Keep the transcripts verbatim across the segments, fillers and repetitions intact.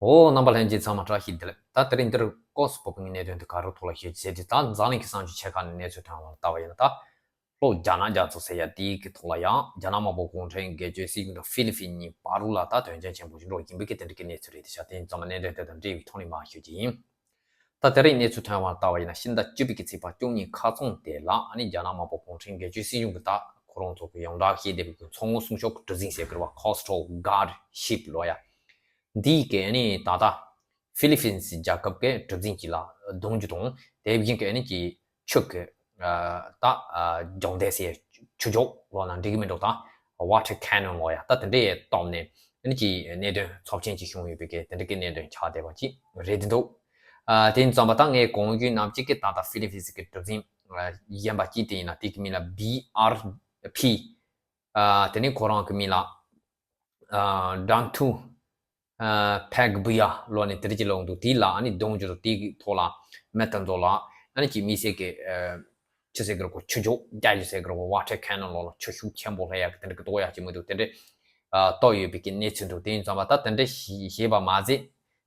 འོ། རྣམ་པ་ལྷན་རྒྱས་ཚང་མ་བཀྲ་ཤིས་བདེ་ལེགས། ད་དེ་རིང་འདིར་ཀོ་སི་བོད་ཀྱི་གནད་དོན་དེ་ག་རེ་ཐོག་ལ་ཞུ་རྒྱུ་ཟེར་དུས། ད་འཛམ་གླིང་གི་གསར་འགྱུར་ཆེ་ཁག་ནས་གནས་ཚུལ་ཐོན་པ་ལ་ལྟ་བ་ཡིན་ན། ད་ལྷོ་རྒྱ་ནག་རྒྱ་མཚོ་ཟེར་ཡ་དེའི་གི་ཐོག་ལ་ཡང་རྒྱ་ནག་དམར་པོ་གུང་ཁྲན་སྒེར་གཅོད་སྲིད་གཞུང་དང་ཧྥི་ལི་ཕིན་གཉིས་བར་ལ་ད་དོན་རྐྱེན་ཆེན་པོ་ཞིག་འགྲོ་བཞིན་པའི་གི་དེ་འདྲ་གི་གནས་ཚུལ་རེད། དེ་ཤ་དེ་ཚང་མ་གནད་དོན་དེ་དང་འབྲེལ་བའི་ཐོག་ནས་མར་ཞུ་རྒྱུ་ཡིན། ད་དེ་རིང་གནས་ཚུལ་ཐོན་པ་ལ་ལྟ་བ་ཡིན་ན། ཕྱི་ཟླ་བཅུ་པའི་གི་ཚེས་པ་བཅུ་གཉིས་ཁ་རྩང་དེ་ལ་ཨ་ནི་རྒྱ་ནག་དམར་པོ་གུང་ཁྲན་སྒེར་གཅོད་སྲིད་གཞུང་གི་ད་ཁོ་རང་ཚོ་གི་ཡོངས་གྲགས་ཤེས་བདེ་བའི་གི་མཚོ་སྔོན་སྲུང་སྐྱོབ་གྲུ་གཟིངས་ཟེར་གི་རེད་བ། Coastal Guard Ship ལོ་ཡ། འདིའི་གི་ཨ་ནི་ད་ལྟ་ཧྥི་ལི་ཕིན་སི་རྒྱལ་ཁབ་ཀྱི་གྲུ་གཟིངས་གཅིག་ལ་རྡུང་རྒྱུ་དང་། དེ་བཞིན་གི་ཨ་ནི་གི་ཆུ་གི་ད་རྒྱང་མདའ་ཟེར། ཆུ་སྒྱོགས་ལོ་ན་འགྲིག་གི་མི་འདུག་ད་Water Cannon ལོ་ཡ། ད་དེ་འདྲའི་སྟོབས་ནས་ཨ་ནི་གི་གནད་དོན་ཚབས་ཆེན་ཅིག་བྱུང་ཡོད་པའི་གི་དེ་འདྲ་གི་གནད་དོན་ཆགས་བསྡད་པ་ཅིག་རེད་འདུག་ཨ། དེ་ཡིན་ཙང་པ་ད་ངས་གོང་ཞུས་ནང་བཞིན་གི་ད་ལྟ་ཧྥི་ལི་ཕིན་སི་གི་གྲུ་གཟིངས་གཞན་པ་གཅིག་དེ་ཡིན་ན། དེ་གི་མིང་ལ་བི་ཨར་ཕི། ཨ། དེ་ནི་ཁོ་རང་གི་མིང་ལ་ཨ། Dangtu ཨ། Pagbuya ལོ་ནས་དེ་འདྲ་ཅིག་ལོག་འདུག་དེ་ལ་ཨ་ནི་རྡུང་རྒྱུ་དང་དེའི་ཐོག་ལ་མི་དེ་ཚོ་ལ་ཨ་ནི་གི་དམིགས་བསལ་གི་ཨ། ཆི་ཟེར་གི་རེད་གོ། ཆུ་སྒྱོགས་རྒྱག་རྒྱུ་ཟེར་གི་རེད་གོ། Water Cannon ལོ་ལ་ཆུ་ཤུགས་ཆེན་པོ་སླེབས་ཡག་གི་དེ་འདྲ་གི་གཏོར་ཡག་ཅིག་མི་འདུག་དེ་འདྲ་ཨ། གཏོར་ཡོད་པའི་གི་གནས་ཚུལ་འདུག་དེ་ཡིན་ཙང་པ་ད་དེ་འདྲ་ཞིག་བྱས་པ་མ་ཟད།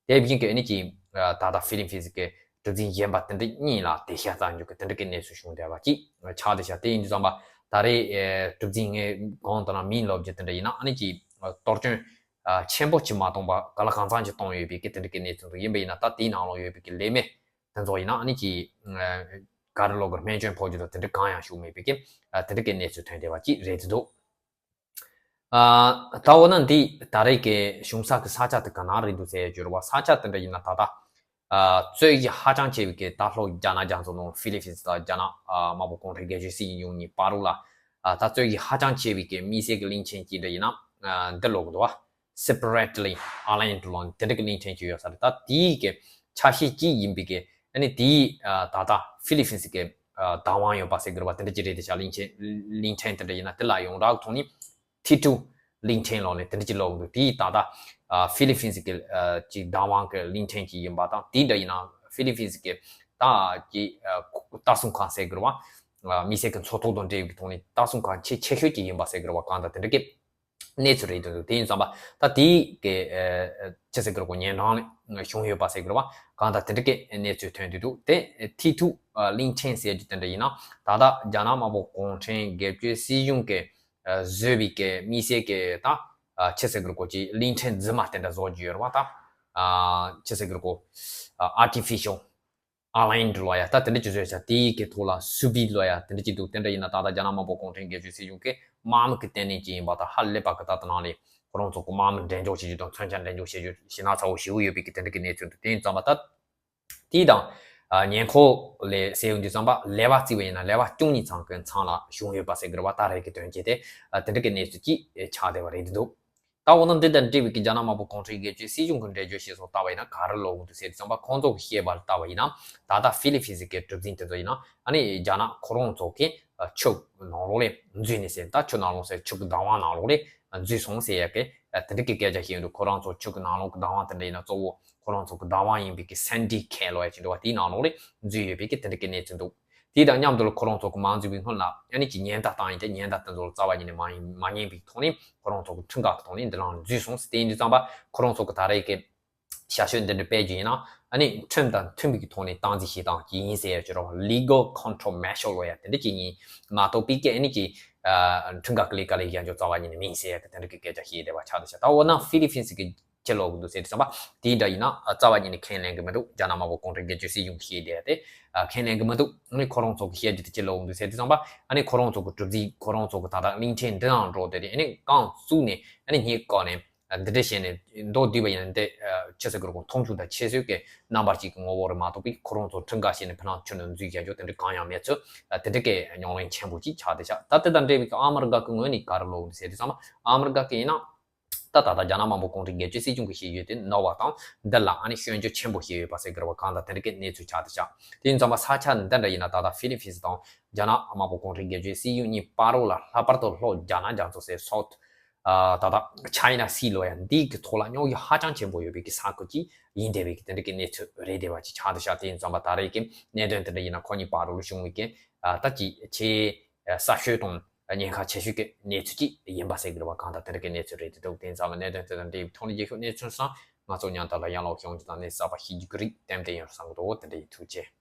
དེ་བཞིན་གི་ཨ་ནི་གི་ཨ། ད་ལྟ་ཧྥི་ལི་ཕིན་སི་གི་གྲུ་གཟིངས་གཞན་པ་དེ་འདྲ་གཉིས་ལ་དེད་ཤག་རྩ་འཇུག་གི་དེ་འདྲ་གི་གནས་ཚུལ་བྱུང་བསྡད་པ་ཅིག་ཆགས་བསྡད་ཤག་དེ་ཡིན་དུས་ཙམ་པ་ད་རེས་ཨེ། གྲུ་གཟིངས་ངས་གོང་དུ་ནང་མིང་ལབ་རྒྱུ་དེ་འདྲ་ཡིན་ན། ཨ་ནི་གི་གཏོར་སྐྱོན་ཨ། ཆེན་པོ་ཅིག་མ་གཏོང་པ་ག་ལ་གང་འཚམ་ཅིག་གཏོང་ཡོད་པའི་གི་དེ་འདྲ་གི་གནས་ཚུལ་འདུག་ཡིན་པ་ཡིན་ན་ད་དེའི་ནང་ལོགས་ཡོད་པའི་གི་ལས་མི་དེ་ཚོ་ཡིན་ན་ཨ་ནི་གི་ཨ། ག་རེ་ལབ་དགོས་རེད། སྨན་བཅོས་ཕོག་རྒྱུ་དང་དེ་འདྲ་གང་ཡང་བྱུང་མེད་པའི་གི་ཨ། དེ་འདྲ་གི་གནས་ཚུལ་ཐོན་བསྡད་པ་ཅིག་རེད་འདུག་ཨ། ད་འོ་ན་འདི་ད་རེས་ཀྱི་བྱུང་ས་གི་ས་ཆ་དེ་ག་ན་རེད་འདུག་ཟེར་ཡ་ཅིག་ཡོད་རེད་བ། ས་ཆ་དེ་འདྲ་ཡིན་ན་ད་ལྟ་ཨ། རྩོད་གཞི་ཧ་ཅང་ཆེ་བའི་གི་ད་ལྷོ་རྒྱ་ནག་རྒྱ་མཚོ་ནང་ཧྥི་ལི་ཕིན་སི་དང་རྒྱ་ནག་ཨ། དམར་པོ་གུང་ཁྲན་སྒེར་གཅོད་སྲིད་གཞུང་གཉིས་བར་ལ་ཨ། ད་རྩོད་གཞི་ཧ་ཅང་ཆེ་བའི་གི་དམིགས་བསལ་གི་གླིང་ཕྲན་གཅིག་འདྲ་ཡིན་ན་ཨ། འདི་ལབ་གི་འདུག་བ། Separately Island ལབ་ནས་དེ་འདྲ་གི་གླིང་ཕྲན་གཅིག་ཡོད་ས་རེད། ད་དེའི་གི་ཆ་ཤས་གཅིག་ཡིན་པའི་གི་ཨ་ནི་དེའི་ཨ། ད་ལྟ་ཧྥི་ལི་ཕིན་སི་གི་ཨ། བདག་དབང་ཡོད་པ་ཟེར་གི་རེད་བ། དེ་འདྲ་ཅིག་རེད། དེ་ཤག་གླིང་ཕྲན་གླིང་ཕྲན་དེ་འདྲ་ཡིན་ན་དེ་ལ་ཡོངས་གྲགས་ཐོག་ནས་ཐི་ཊུ་གླིང་ཕྲན་ལབ་ནས་དེ་འདྲ་ཅིག་ལབ་འདུག་དེའི་ད་ལྟ་ཨ། ཧྥི་ལི་ཕིན་སི་གི་ཨ། ཅིག་བདག་དབང་གི་གླིང་ཕྲན་ཅིག་ཡིན་པ་དང་། དེ་འདྲ་ཡིན་ན་ཧྥི་ལི་ཕིན་སི་གི་ད་ཅིག་ཨ། ལྟ་སྲུང་ཁང་ཟེར་གི་རེད་བ། ཨ། དམིགས་བསལ་གི་མཚོ་ཐོག་དང་འབྲེལ་བའི་ཐོག་ནས་ལྟ་སྲུང་ཁང་ཆེས་ཆེ་ཤོས་ཅིག་ཡིན་པ་ཟེར་གི་རེད་བ། གང་ལྟར་དེ་འདྲ་གི་གནས་ཚུལ་རེད་འདུག་དེ་ཡིན་ཙམ་པ་ད་དེའི་གི་ཨ། ཅི་ཟེར་གི་རེད་གོ། ཉེ་འགྲམ་ལ་བྱུང་ཡོད་པ་ཟེར་གི་རེད་བ། གང་ལྟར་དེ་འདྲ་གི་གནས་ཚུལ་ཐོན་བསྡད་འདུག་དེ་ཐི་ཊུ་ཨ། གླིང་ཕྲན་ཟེར་རྒྱུ་དེ་འདྲ་ཡིན་ན་ད་ལྟ་རྒྱ་ནག་དམར་པོ་གུང་ཁྲན་སྒེར་གཅོད་སྲིད་གཞུང་གི་ཨ། བཟོས་པའི་གི་དམིགས་བསལ་གི་ད་ཨ། ཅི་ཟེར་གི་རེད་གོ། ཅིག་གླིང་ཕྲན་རྫུན་མ་དེ་འདྲ་བཟོ་རྒྱུ་ཡོད་རེད་བ། ད་ཨ། ཅི་ཟེར་གི་རེད་གོ། ཨ། Artificial Island ལབ་ཡ། ད་དེ་འདྲ་ཅིག་བཟོས་ཤག་དེའི་གི་ཐོག་ལ་སུ་བི་ལབ་ཡ་དེ་འདྲ་ཅིག་འདུག་དེ་འདྲ་ཡིན་ན་ད་ལྟ་རྒྱ་ནག་དམར་པོ་གུང་ཁྲན་སྒེར་གཅོད་སྲིད་གཞུང་གི་དམག་མི་གི་ལྟེ་གནས་ཅིག་ཡིན་པ་དང་། ཧ་ལས་པ་གི་ད་ལྟ་ནང་ལ་ཁོ་རང་ཚོ་གི་དམག་མི་འགྲེམས་འཇོག་བྱེད་རྒྱུ་དང་མཚོན་ཆ་འགྲེམས་འཇོག་བྱེད་རྒྱུ་ཞེ་ན་ཚ་བོ་ཞེ་པོ་ཡོད་པའི་གི་དེ་འདྲ་གི་གནས་ཚུལ་འདུག་དེ་ཡིན་ཙམ་པ་ད་དེའི་དང་ཨ། ཉེ་འཁོར་ལ་ཟེར་ཡོང་དུས་ཙམ་པ་ལེ་བ་བརྩིས་པ་ཡིན་ན་ལེ་བ་བཅུ་གཉིས་ཚང་གི་མཚམས་ལ་བྱུང་ཡོད་པ་ཟེར་གི་རེད་བ། ད་རེས་ཀྱི་དོན་རྐྱེན་དེ་ཨ། དེ་འདྲ་གི་གནས་ཚུལ་ཅིག་ཆགས་བསྡད་པ་རེད་འདུག་ད་འོ་ན་འདི་དང་འབྲེལ་བའི་གི་རྒྱ་ནག་དམར་པོ་གུང་ཁྲན་སྒེར་གཅོད་སྲིད་གཞུང་གི་འགྲེལ་བརྗོད་བྱས་སོང་ལྟ་བ་ཡིན་ན་ག་རེ་ལབ་འདུག་ཟེར་དུས་ཙམ་པ། ཁོང་ཚོ་གི་བཤད་པ་ལ་ལྟ་བ་ཡིན་ན་ད་ལྟ་ཧྥི་ལི་ཕིན་སི་གི་གྲུ་གཟིངས་དེ་ཚོ་ཡིན་ན་ཨ་ནི་རྒྱ་ནག་ཁོ་རང་ཚོ་གི་ཨ། ཆུ་ནང་ལོགས་ལ་འཛུལ་ནས་ཟེར། ད་ཆུ་ནང་ལོགས་ཟེར། ཆུ་གི་བདག་དབང་ནང་ལོགས་ལ་འཛུལ་སོང་ཟེར་ཡ་གི་ཨ། དེ་འདྲ་གི་སྐད་ཆ་བཤད་འདུག་ཁོ་རང་ཚོ་ཆུ་གི་ནང་ལོགས་གི་བདག་དབང་དེ་འདྲ་ཡིན་ན་གཙོ་བོ་ཁོ་རང་ཚོ་གི་བདག་དབང་ཡིན་པའི་གི་སན་ཌི་ཁེ་ལབ་ཡ་ཅིག་འདུག་བ། དེའི་ནང་ལོགས་ལ་འཛུལ་ཡོད་པའི་གི་དེ་འདྲ་གི་གནས་ཚུལ་འདུག་དེ་དང་མཉམ་དུ་ལ་ཁོ་རང་ཚོ་གི་མ་འཛུལ་བའི་སྔོན་ལ་ཨ་ནི་ཅིག་ཉེན་བརྡ་བཏང་ཡིན་ཏེ། ཉེན་བརྡ་དེ་ཚོ་ལ་རྩ་བ་ཉིད་ནས་མ་ཉན་མ་ཉན་པའི་ཐོག་ནས་ཁོ་རང་ཚོ་གི་ཁྲིམས་འགལ་གི་ཐོག་ནས་འདི་ལ་འཛུལ་སོང་ཟེར། དེ་ཡིན་དུས་ཙམ་པ་ཁོ་རང་ཚོ་གི་ད་རེས་ཀྱི་ཞབས་ཞུ་འདི་འདྲ་སྤེལ་རྒྱུ་ཡིན་ན་ཨ་ནི་ཁྲིམས་དང་མཐུན་པའི་གི་ཐོག་ནས་སྟངས་འཛིན་བྱེད་སྟངས་ཅིག་ཡིན་ཟེར་ཡ་ཅིག་རེད་བ། Legal countermeasure ལབ་ཡ་དེ་འདྲ་ཅིག་ཡིན་མ་གཏོགས་པའི་གི་ཨ་ནི་ཅིག་ཨ། ཁྲིམས་འགལ་གི་ལས་ཀ་ལས་ཀ་འཇོག་རྩ་བ་ཉིད་ནས་མིན་ཟེར་ཡ་གི་དེ་འདྲ་གི་སྐད་ཆ་བཤད་བསྡད་པ་ཆགས་བསྡད་ཤག་ད་འོ་ན་ཧྥི་ལི་ཕིན་སི་གི་ཅི་ལབ་གི་འདུག་ཟེར་དུས་ཙམ་པ། དེ་འདྲ་ཡིན་ན་རྩ་བ་ཉིད་ནས་ཁས་ལེན་གི་མི་འདུག་རྒྱ་ནག་དམར་པོ་གུང་ཁྲན་སྒེར་གཅོད་སྲིད་གཞུང་གིས་བཤད་བསྡད་དེ་ཁས་ལེན་གི་མི་འདུག་ཨ་ནི་ཁོ་རང་ཚོ་གི་བཤད་རྒྱུ་དེ་ཅི་ལབ་གི་འདུག་ཟེར་དུས་ཙམ་པ། ཨ་ནི་ཁོ་རང་ཚོ་གི་གྲུ་གཟིངས་ཁོ་རང་ཚོ་གི་ད་ལྟ་གླིང་ཕྲན་འདི་ནང་འགྲོ་དེ་རེད། ཨ་ནི་རྐང་བཙུགས་ནས་ཨ་ནི་སྙིང་བཀག་ནས་འདི་འདྲ་བྱས་ནས་མདོར་བསྡུས་པ་ཡིན་ན་འདི་ཆི་ཟེར་གི་རེད་གོ། མཐོང་ཆུང་དང་ཁྱད་གསོད་ཀྱི་རྣམ་པ་ཅིག་གི་ངོ་བོ་རེད་མ་གཏོགས་པའི་ཁོ་རང་ཚོ་ཁྲིམས་འགལ་བྱས་ནས་ཕ་ནང་ཁྱོན་ནས་འཛུལ་བཞག་རྒྱུ་དེ་འདྲ་གང་ཡང་མེད་ཚུལ་དེ་འདྲ་གི་ཉམས་ལེན་ཆེན་པོ་ཅིག་ཆགས་བསྡད་ཤག་ད་དེ་དང་འབྲེལ་བའི་ཨ་མི་རི་ཀ་གི་ངོས་ནས་ག་རེ་ལབ་གི་འདུག་ཟེར་དུས་ཙམ་པ། ཨ་མི་རི་ཀ་གི་ཡིན་ན། ད་ད་ལྟ་རྒྱ་ནག་དམར་པོ་གུང་ཁྲན་སྒེར་གཅོད་སྲིད་གཞུང་གི་བཤད་རྒྱུ་དེ་ནོར་བ་དང་འདི་ལ་ཨ་ནི་སྐྱོན་བརྗོད་ཆེན་པོ་བྱས་ཡོད་པ་ཟེར་གི་རེད་བ། གང་ལྟར་དེ་འདྲ་གི་གནས་ཚུལ་ཆགས་བསྡད་ཤག་དེ་ཡིན་ཙང་པ་ས་ཆ་འདི་འདྲ་ཡིན་ན་ད་ལྟ་ཧྥི་ལི་ཕིན་སི་དང་རྒྱ་ནག་དམར་པོ་གུང་ཁྲན་སྒེར་གཅོད་སྲིད་གཞུང་གཉིས་བར་རོ་ལ་ལྷག་པར་དུ་ལྷོ་རྒྱ་ནག་རྒྱ་མཚོ་ཟེར། South ད་ལྟ་China Sea ལབ་ཡ་འདི་གི་ཐོག་ལ་རྙོག་གཞི་ཧ་ཅང་ཆེན་པོ་ཡོད་པའི་གི་ས་ཁུལ་ཅིག་ཡིན་བསྡད་པའི་གི་དེ་འདྲ་གི་གནས་ཚུལ་རེད་བསྡད་པ་ཅིག་ཆགས་བསྡད་ཤག་དེ་ཡིན་ཙང་པ་ད་རེས་ཀྱི་གནད་དོན་དེ་འདྲ་ཡིན་ན་ཁོ་གཉིས་བར་རོ་ལ་བྱུང་བའི་གི་ད་ཅིག་ཆེས་གསར་ཤོས་དང་ཉེན་ཁ་ཆེ་ཤོས་ཀྱི་གནས་ཚུལ་ཅིག་ཡིན་པ་ཟེར་གི་རེད་བ། གང་ལྟར་དེ་འདྲ་གི་གནས་ཚུལ་རེད་འདུག་དེ་ཡིན་ཙང་པ་གནད་དོན་དེ་དང་འབྲེལ་བའི་ཐོག་ནས་རྒྱལ་ཤོག་གནས་ཚུལ་སང་ ང་ཚོ་མཉམ་དུ་ལ་ཡང་ལོག་ཡོང་རྒྱུ་དང་ནི་གསར་པ་ཤེས་རྒྱུ་གི་རིགས་ཏན་ཏན་ཡོད་བསམ་གི་འདུག་དེ་འདྲ་ཡིན། ཐུགས་རྗེ་ཆེ།